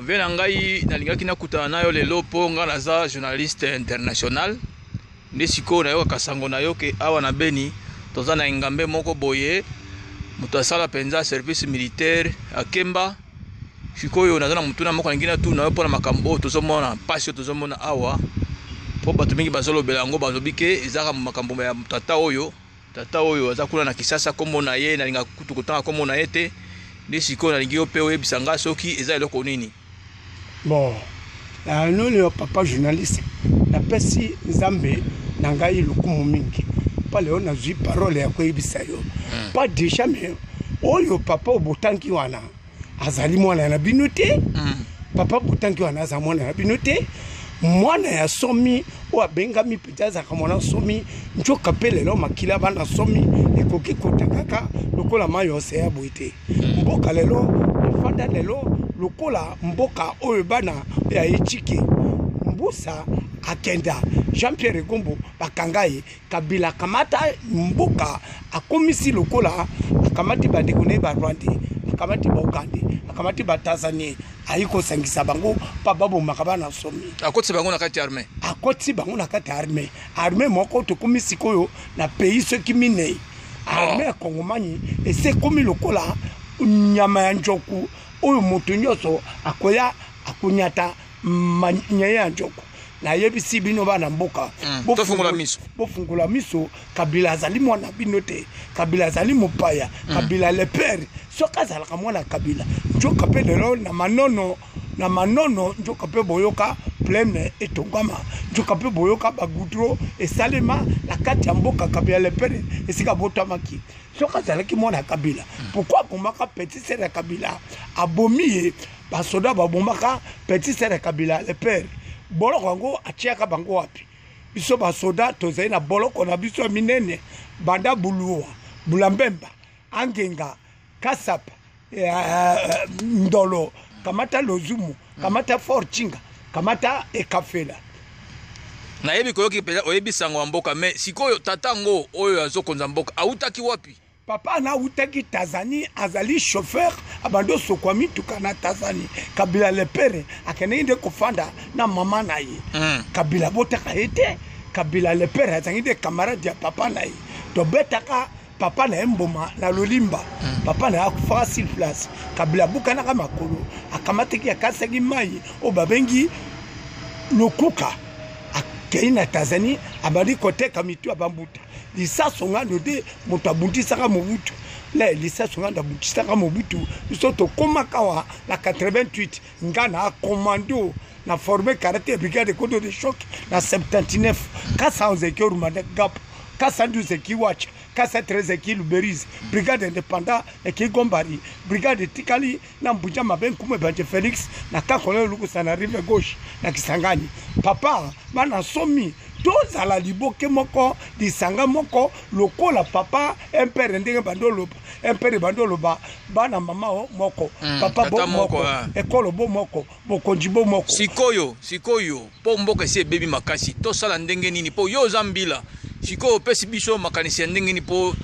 Vie na ngai, nalingaki nakutana na yo lelo mpo ngai naza journaliste international. Nde sikoyo nayokaka sango na yo ke awa na Beni toza na engambe moko boye, moto asala mpenza service militaire akemba. Sikoyo naza na motuna moko nalingi natuna yo mpo na makambo oyo tozomona, mpasi oyo tozomona awa, mpo bato mingi bazolobela yango, balobi ke ezaka makambo ya tata oyo. Tata oyo aza kuna na Kisasa, kombo na ye nalingaka kutu kotanga kombo na ye te. Nde sikoyo nalingi yo mpe oyebisa nga soki eza eloko nini. Bon, nayanoli yo papa journaliste, napesi Nzambe na ngai lokumu mingi mpo lelo nazwi parole ya koyebisa yo. Pa deja me oyo papa obotangi wana azali mwana na bino te. Papa botangi wana aza mwana na bino te, mwana ya somi oyo abengami mpenza azalaka mwana somi. Nzoka mpe lelo makila bana somi ekoki kota kaka lokola mai ya océan boye te. Mboka lelo efanda lelo lokola mboka oyo bana ya etike Mbusa akenda, Jean Pierre Egombo bakanga ye, Kabila akamata mboka akomisi lokola akamati bandeko na ye ba Rwandais, akamati ba Ougandais, akamati ba Tanzanien, ayi kosangisa bango mpo babomaka bana somi. Akotisi bango na kati ya armée. Akotisi bango na kati ya armée. Armée moko tokomi sikoyo na pays soki minei. Armée ya Kongomani esi ekomi lokola nyama ya njoku oyo moto nyonso akoya akonyata nyama ya njoku. Nayebisi bino bana mboka, tofungola miso. Bofungola miso. Kabila azali mwana bino te, Kabila azali mopaya. Kabila le père soki azalaka mwana Kabila, nzoka mpe lelo na manono na manono, nzoka mpe boyoka plaine etongama, nzoka mpe boyoka bagoudron esalema na kati ya mboka. Kabila le père esika botamaki, soki azalaki mwana Kabila, pourquoi abomaka petit sœur ya Kabila? Abomi ye, basoda babomaka petit sœur ya Kabila le père. Boloko yango atiaka bango wapi? Biso basoda tozali na boloko na biso ya minene, banda Buluwa, Bulambemba, Angenga, Kasapa, Ndolo, kamata Lozumu, kamata Fort Chinga, kamata Ekafela. Nayebi koyoki mpenza oyebi sango ya mboka, mais sikoyo tata yango oyo azokonza mboka awutaki wapi? Papa na awutaki Tanzanie, azali chauffeur, abandi osokwa mituka na Tanzanie. Kabila le père akendeki nde kofanda na mama na ye. Kabila abotaka ye te. Kabila le père azalaki nde camarade ya papa na ye. Tobetaka papa na ye mboma na Lolimba. Papa na ye akufaka sur place. Kabila abukanaka makolo, akamataki akasaki mai oyo babengi lokuka, akei na Tanzanie, abandi koteka mitu ya bambuta. Lisaso Ngando nde moto abundisaka Mobutu. Le Lisaso Ngando abundisaka Mobutu. Biso tokomaka awa na 88, nga na commando na forme karate brigade kodo de choc na 79. 411 eki Orumanda Gap, 412 eki Wacha, 413 eki Luberizi, brigade indépendant eki Gombari, brigade etikali na Mbuja Mabe Nkumu Ebanje Felix na Kakola Lukusa na rive gauche na Kisangani. Papa bana somi tozala liboke moko, lisanga moko lokola papa impere ndenge bando oloba, impere bando oloba bana mama moko, papa bo tata moko, moko, ekolo bo moko, bokonzi bo moko. Sikoyo, sikoyo mpo mboka esi ebebi makasi, tosala ndenge nini? Mpo yo oza mbila, sikoyo opesi biso makanisi ya ndenge nini mpo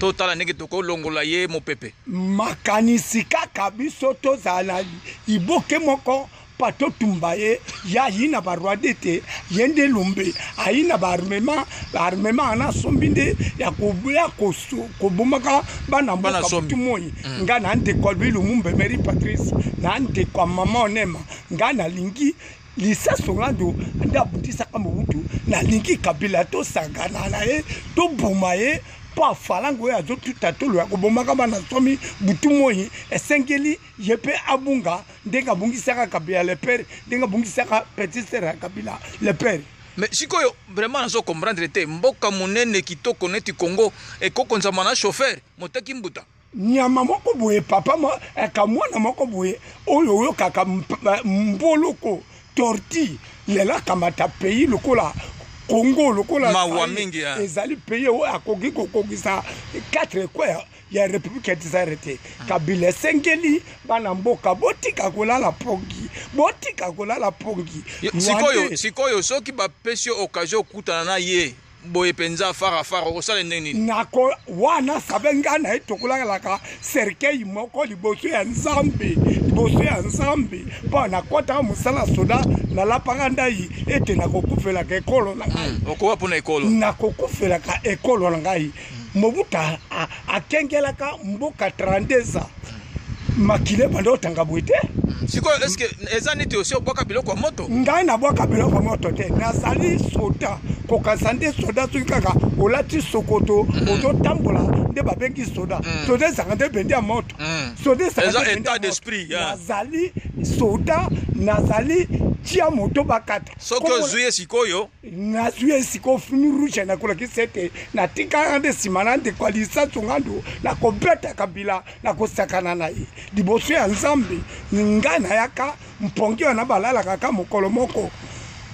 totala ndenge tokolongola ye mopepe? Makanisi kaka biso tozala liboke moko pa totumba ye. Ya ayi na barwandais te, ye nde lumbe ayi na baarmement, armement wana asombi nde ya koya kobomaka bana mboka butu moi. Nga na ndeko ya Louis Lumumba Emery Patrice, na ndeko ya mama Onema, nga nalingi Lisaso Ngando nde abundisaka Mobutu. Nalingi Kabila tosangana na ye, toboma ye, mpo afalango oyo azotuta tolo ya kobomaka bana somi butu moi, esengeli ye mpe abunga ndenge abungisaka Kabila le père, ndenge abungisaka petit sœur ya Kabila le père. Mais sikoyo vraiment nazo comprendre te, mboka monene kitoko neti Congo ekokonzama na chauffeur moteki mbuta. Nyama moko boye papa kamwana moko boye oyo oyokaka mboloko torti lelo akamata pays lokola Congo, lokola mawa mingi, ezali pays oyo akoki kokokisa 4 coins ya République ya Zaire te. Kabila esengeli bana mboka botika kolala pongi, botika kolala pongi. Sikoyo, sikoyo soki bapesi yo occasion okutana na ye. boye mpenza fara fara, okosala ndenge nini? Nako wana sabe ngai na ye tokolakalaka cercueil moko liboso ya Nzambe, liboso ya Nzambe, mpo nakɔtaka mosala soda, nalapaka ndai ete nakokufelaka ekolo na ngai. Okowa mpona ekolo. Nakokufelaka ekolo na ngai. Mobutu akengelaka mboka 32 ans, makila ebanda otanga boye te. Sikoyo, est-ce eza neti osi obwaka biloko ya moto? Ngai nabwaka biloko ya moto te, nazali soda. Kokanisa nde soda soki kaka olati sokoto, ozotambola, nde babengi soda. Soda ezalaka nde bende ya moto. Soda ezalaka Eza nde bende ya état moto. d'esprit, yeah. Nazali soda, nazali tia moto bakata. Soki ozwi ye sikoyo? Nazwi ye sikoyo, fumi rouge, nakolakisa ete natikaka nde nsima na ndeko ya Lisasu Ngando. Nakobeta Kabila, nakosakana na ye liboso ya Nzambe. Ngai nayaka mpongi wana balalaka ka mokolo moko,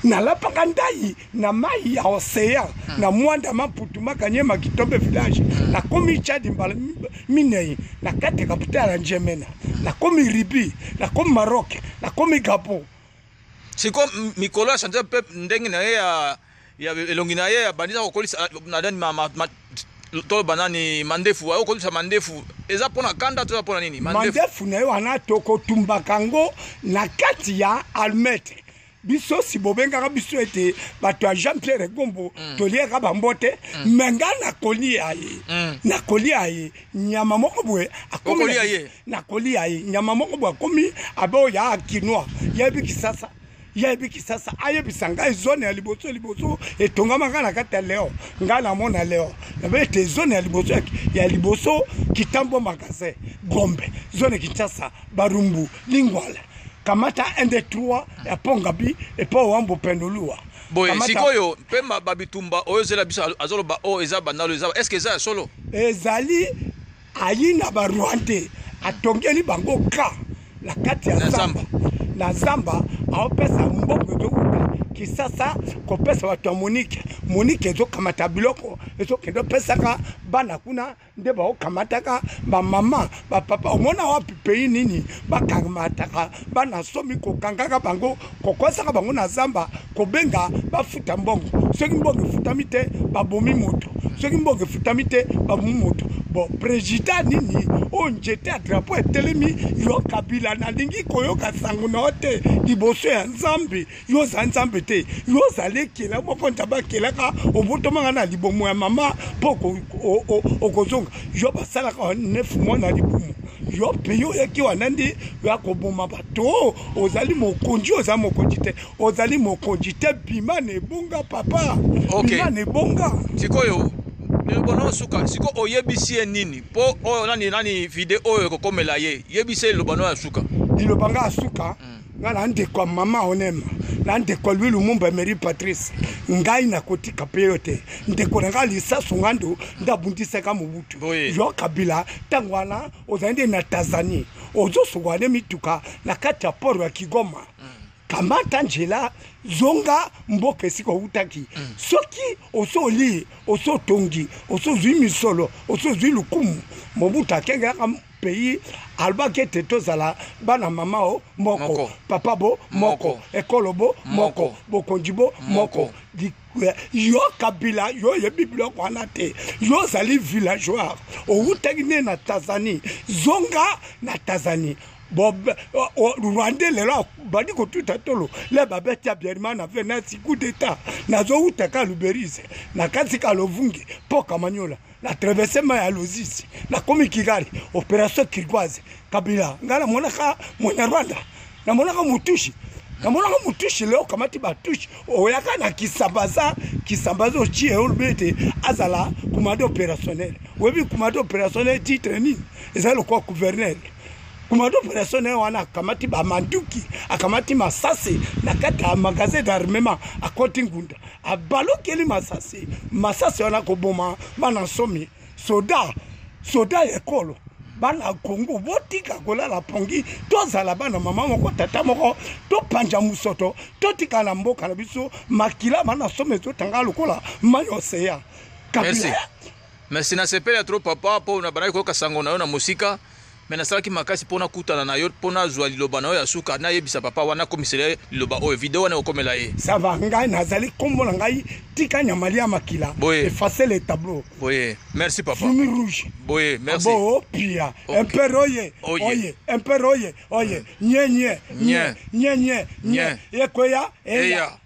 nalapaka ndai na mai ya océan na Mwanda Maputu Makanyema Kitombe village. Nakomi Tchad mbala minei, na kati ya capitale ya Njemena, nakomi Libye, nakomi Maroc, nakomi Gabon. Sikoyo mikolo ya change mpe ndenge na ye ya elongi na ye, abandisa kokolisa na nani, toloba nani, mandefu. Akokolisa mandefu, eza mpona kanda to eza mpona nini mandefu? Mandefu na ye wana tokotumbaka yango na kati ya allumette. Biso si bobengaka biso ete bato ya Jean Pierre Gombo, toliaka bambote, me nga nakolia ye. Nakolia ye nyama moko boye akomi Okolia ye? Nakolia ye nyama moko boye, akomi abe oyo ya kinois, yebi Kisasa, yebi Kisasa, ayebisa ngai zone ya liboso liboso etongamaka na kati ya Leo. Ngai namona Leo, nabe ete zone ya liboso ya liboso Kitambo magasin, Gombe, zone Kinshasa, Barumbu, Lingwala, kamata 1 2 3 ya Pongabi epo Wambo Pendolua. Boye sikoyo mpe babitumba oyo ezela biso, azoloba oyo eza bandalo, eza, est ce que eza ya solo? Ezali ayi na Barwandais, atongeli bango ka na kati ya Na zamba, na zamba. Aopesa mbongo ezowuta Kisasa kopesa bato ya Monike. Monike ezokamata biloko, ezokende opesaka bana kuna, nde baokamataka bamama, bapapa. Omona wapi pays nini bakamataka bana somi, kokangaka bango, kokosaka bango na zamba, kobenga bafuta mbongo? Soki mbongo efutami te, babomi moto. Soki mbongo efutami te, babomi moto. Bon, président nini oyo nzete ya drapeau etelemi? Yo Kabila, nalingi koyoka sango na yo te liboso ya Nzambe. Yo oza Nzambe te, yo ozali ekela moko Nzambe akelaka, obotomaka na libumu ya mama mpo okozonga. Yo basalaka 9 mois na libumu yo, mpe yo oyaki wana nde ya koboma bato. Ozali mokonzi? Oza mokonzi te, ozali mokonzi te. Bima na ebonga, papa. Bima na ebonga. Sikoyo liloba na suka, sikoyo oyebisi ye nini? Mpo oyo nani nani video oyo ekokomela ye, yebisi ye liloba no ya suka. Liloba nga ya suka, nga na ndeko ya mama Onema, na ndeko ya Louis Lumumba Emery Patrice, ngai nakotika mpe yo te. Ndeko na ngai Lisasu Ngando nde abundisaka Mobutu. Yo Kabila, ntango wana ozali nde na Tanzanie, ozosokola nde mituka na kati ya port ya Kigoma. Kamata nzela, zonga mboka esika outaki. Soki oso olie, oso otongi, oso ozwi misolo, oso ozwi lukumu. Mobutu akengelaka pays, alobaki ete tozala bana mama o moko, Moko. Papa bo moko, Moko. Ekolo bo moko, Moko. Bokonzi bo moko. Moko. Yo Kabila, yo oyebi biloko wana te. Yo ozali villageois, owutaki nde na Tanzanie, zonga na Tanzanie. Rwandais lelo bandi kotuta tolo le babeti ya Biarima na venasi coup d'état. Nazowuta ka Luberise na kati ka Lovungi mpo Kamanyola, na traverse mai ya Lozisi, nakomi Kigali, opération Turquoise. Kabila, ngai namonaka Monyarwanda, namonaka motushi, namonaka motushi. Leo okamati batushi, oyaka na Kisambaza, Kisambaza otie, olobi ete azala commande opérationnel. Oyebi commande opérationnel titre nini? Ezali lokola gouverneur. Commande opérationnel wana akamati bamanduki, akamati masasi na kati ya magasin d'armement, akoti ngunda, abalokeli masasi. Masasi wana koboma bana nsomi, soda, soda ya ekolo. Bana Kongo, botika kolala pongi. Tozala bana mama moko, tata moko, topanja mosoto, totika na mboka na biso. Makila bana somi ezotanga lokola mai océan. Merci, merci, nasepeli ya trop, papa, mpo na bandaki koyoka sango na yo na mosika. Mais nasalaki makasi mpo nakutana na yo, mpo nazwa liloba na yo ya suka, nayebisa papa wana, akomisela ye liloba oyo, video wana ekokomela ye. Ça va. Ngai nazali, nkombo na ngai Tika Nyama Lia Makila. Boye. Effacer le tableau. Boye, merci papa. Fumi rouge. Boye, merci. Abo pia. Ok. Empereur oye. Oye. Oye, empereur oye, oye, nye nye. Nye. Nye nye. Nye. Nye, ekweya eya. Eya.